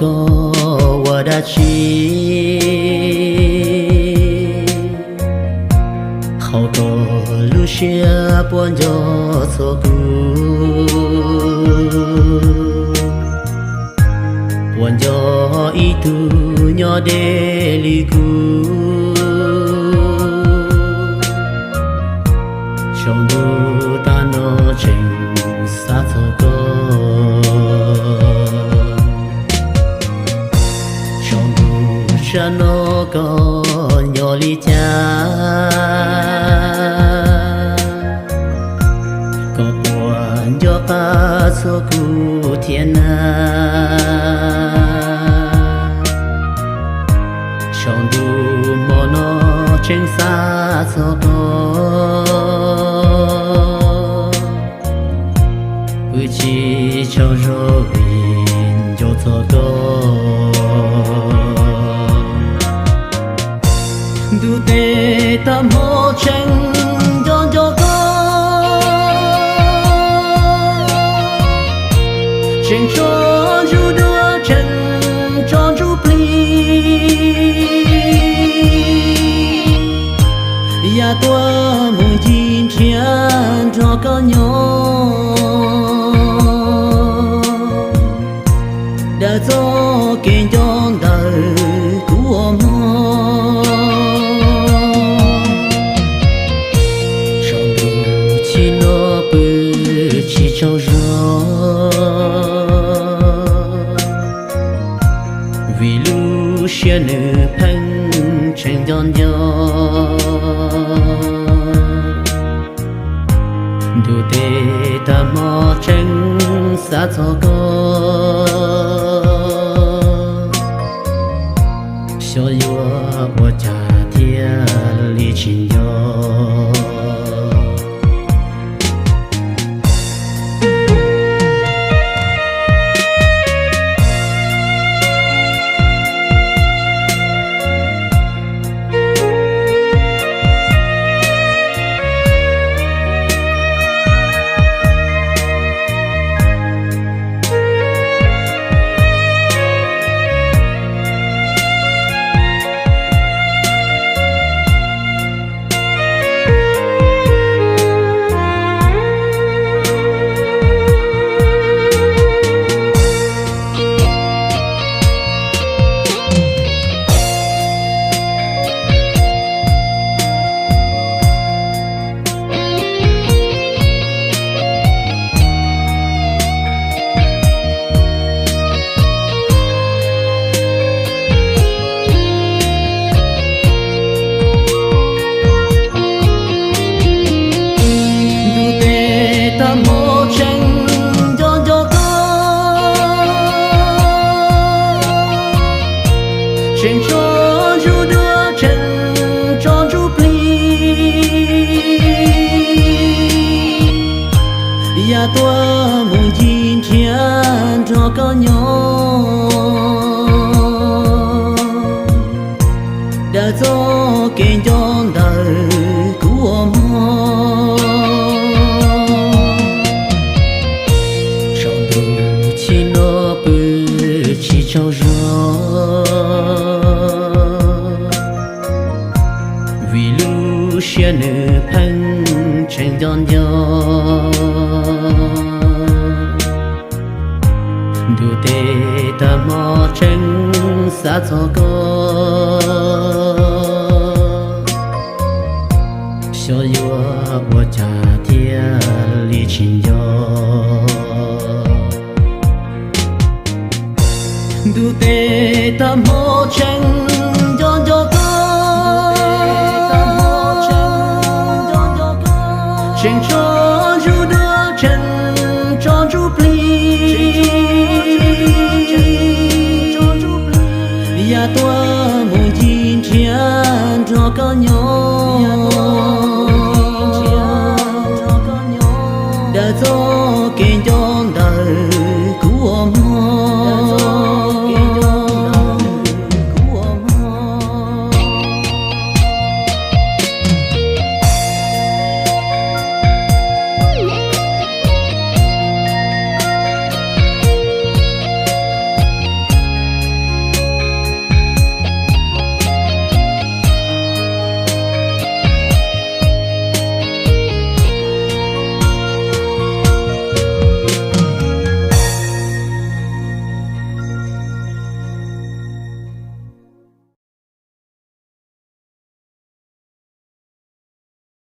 Koj ua dab tsi? Qhov koj lub siab puas nco txog kuv? Puas nco ib tug nyob deb li kuv? Tsaus ntuj tag no tseem xav txog koj. Tsaus ntuj tag no koj nyob li cas? Koj puas nco qab txog kuv thiab na? Tsaus ntuj hmo no tseem xav txog koj. Pw tsis tsaug zog vim nco txog koj. Ntuj tes tag hmo tseem nco nco koj. Tseem tso ntsuj duav tseem tso ntsuj plig. Yam tuaj mus ncig nrhiav nrog koj nyob. Daws txoj kev nco ntawm kuv ua mog. Tsaus ntuj tag no pw tsis tsaug zog. Vim lub siab nws pheej tseem nco nco. Ntuj tes tag hmo tseem xav txog koj. Xyov yuav ua cas thiaj li tsis nco. Ntuj tes tag hmo tseem nco nco koj. Tseem tso ntsuj duav tseem tso ntsuj plig. Yam tuaj mus ncig nrhiav nrog koj nyob. Daws txoj kev nco ntawm kuv ua mog. Tsaus ntuj tag no pw tsis tsaug zog. Vim lub siab nws pheej tseem nco nco. Ntuj tes tag hmo tseem xav txog koj. Xyov yuav ua cas thiaj li tsis nco. Ntuj tes tag hmo tseem nco nco koj. Tseem tso ntsuj duav tseem tso ntsuj plig. Yam tuaj mus ncig nrhiav nrog koj nyob. Daws txoj kev